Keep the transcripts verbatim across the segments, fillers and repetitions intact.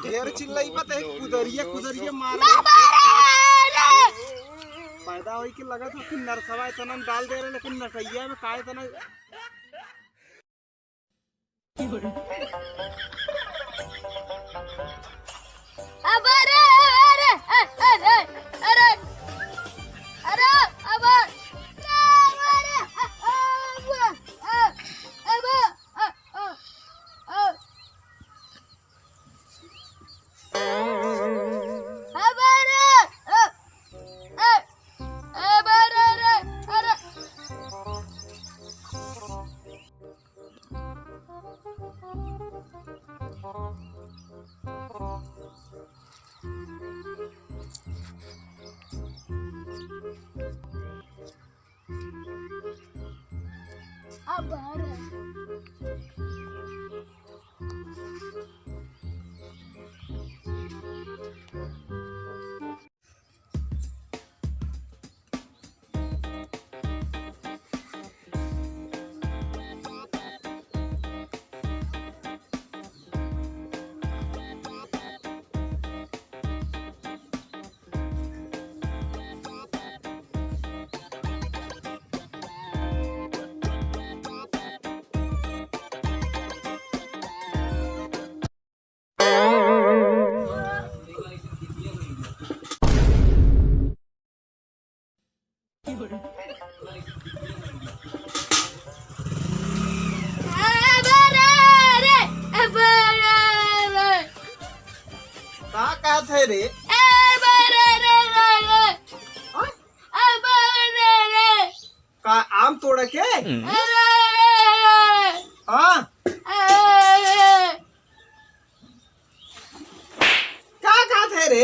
ढेर चिल्लाई बा त कुदरिया, कुदरिया मारे। बाबा रे, रे। पैदा होई के लगत हो कि नरसवा इतना डाल दे रहे, लेकिन नटैया में का इतना अबे रे, अरे, अरे, अरे, अरे, अरे, अबे, अबे, अबे, अबे, अबे, अ, अ, अ, अबे रे, अ, अ, अबे रे, रे, अरे। अब का कहत है रे? हाँ? का आम तोड़े के? हाँ। का कहत है रे?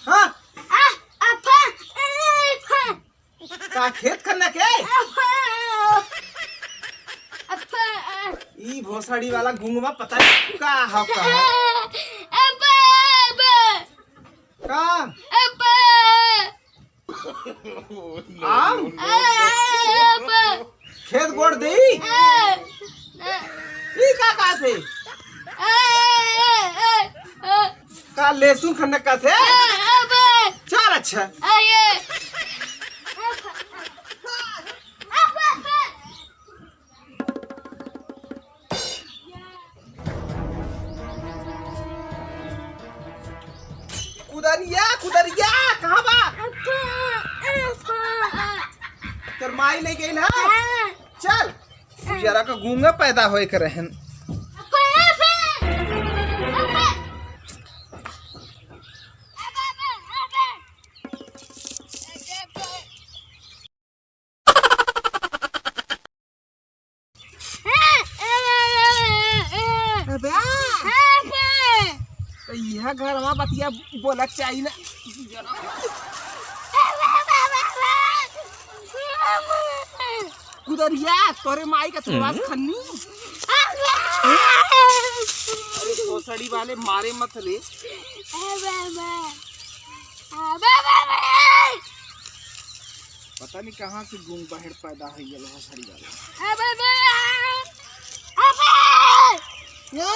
हाँ। का खेत खन्ना के? ई भोसड़ी वाला गुंगवा पता नहीं का हो का है। का? आम? खेत गोड़ देई? ई का कहत है? का लहसुन खन्ना कहत है? चल अच्छा। कुदरिया, कुदरिया, कहाँ बा? तोर माई ले गइल है? चल, तू जरा का गूंगा पैदा होए के रहन। अबे। तो यह घरवा बतिया बोलक चाही ना। कुदरिया, तोरे माई का थोड़ा सा खन्नी। अरे भोसड़ी वाले मारे मत रे। पता नहीं कहाँ से गुंग बहेड़ पैदा होइ गल भोसड़ी वाला। अबे, अबे, अबे। क्या?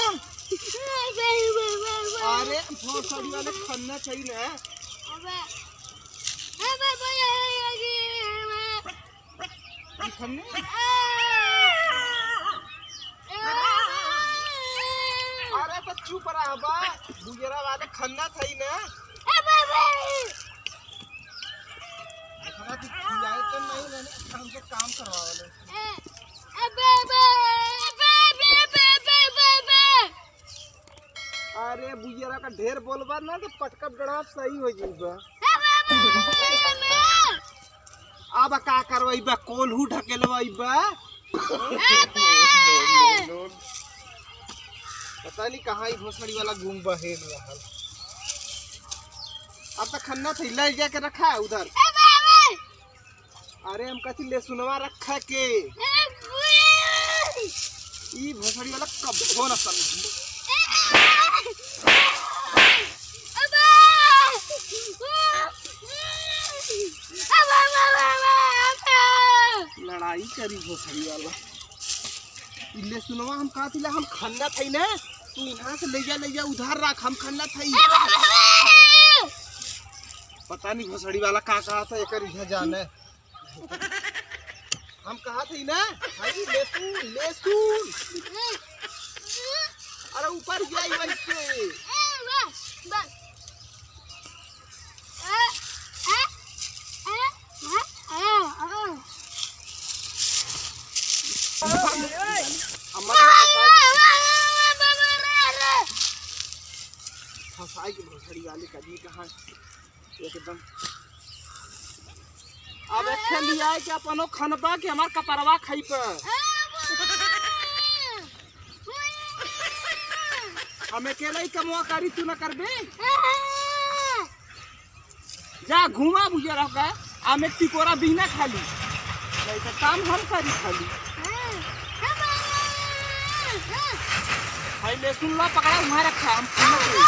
अरे, भोसड़ी वाले खन्ना चाहिए ना। अबे, अबे, अबे, अबे। ई खन्ने? अरे, तो चुप रह बा, बुजरा वाले खन्ना था ही ना। अबे, अबे। एकरा के खियाए तो नहीं रहने, अच्छा हमसे काम करवावले। ए, अबे, अबे, अबे। अरे बुजरा का ढेर बोलबा ना तो पटकब डराब सही हो जाइबा। अबे, अबे, अबे। अब का करवाइबा, कोल्हू ढकेलवाइबा। अबे। पता नहीं कहाँ ई भोसड़ी वाला गुंग बहेड़ रहल। अब तो खन्ना थैला ले जाके रखा है उधर। ए बाबा! अरे हम कहती लहसुनवा रखा के। ए बुआ! ई भोसड़ी वाला कब्बो ना समझी। ए बाबा! लड़ाई करी भोसड़ी वाला। ई लहसुनवा हम कहती ला हम खन्ना थई ना। तू यहाँ से ले जा, ले जा, उधार रख, हम खन्ना था ही। पता नहीं भोसड़ी वाला का कहा था, एकर इधर जाना है। हम कहा थे ना, भाई, लेसुन, लेसुन। अरे, ऊपर गया ही वैसे। फंसाई के भोसड़ी वाले कभी कहाँ एकदम। अब एक ठे लियाए के अपनो खनबा के हमार कपरवा खाई पे। हम अकेले ही कमवा करी, तू न करबे? जा घूमा बुझे रह गए, हम एक टिकोरा बिना खाली, नहीं तो काम हम करी खाली। भाई लेसुन ला पकड़ा, वहाँ रखा, हम खाना खाई।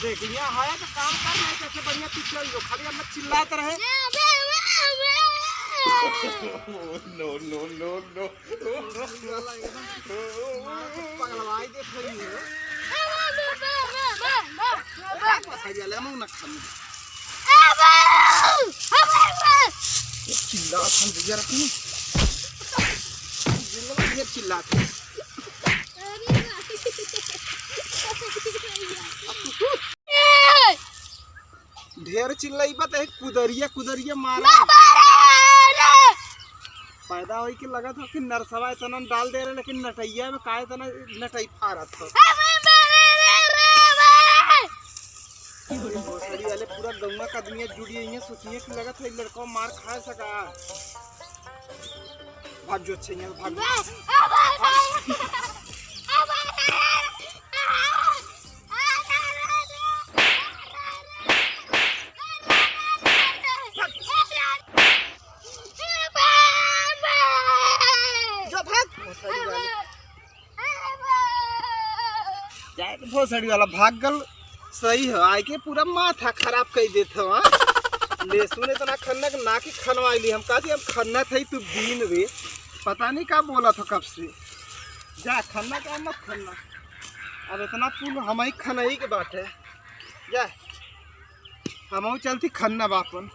देख, यहाँ है तो काम कर, नहीं तो ऐसे बढ़िया तू चल जो, खाली हम चिल्लात रहे। No, no, no, no। पगलवाई देख रही है। पकड़ ले, हम ना खाने। चिल्ला, हम भैया रखने। चिल्ला, ये चिल्ला। ढेर चिल्लइबा त एक कुदरिया, कुदरिया मारा। पैदा होई के लगत हो कि नरसवा इतना डाल दे रहे, लेकिन नटैया में काहे इतना नटई फारत हो। भोसड़ी वाले पूरा गौवा का दुनिया जुड़ी है, सोचिए कि लगत है लड़का मार खा सका। भाग जो अच्छे यहाँ, भाग। जा भाग। भोसड़ी वाले। जाए तो भोसड़ी वाला भाग गल। सही हो, आए के पूरा माथा खराब कर देत हो, हाँ? लेसुन इतना खन्ना के ना कि खनवाई ली। हम कहा थी, हम खन्ना थे, तू बीन रे। पता नहीं का बोला था कब से। जा, खन्ना का मत खन्ना। अब इतना पुल हम ही खनई के बाटे। जा, हम चलती खन्ना बापन।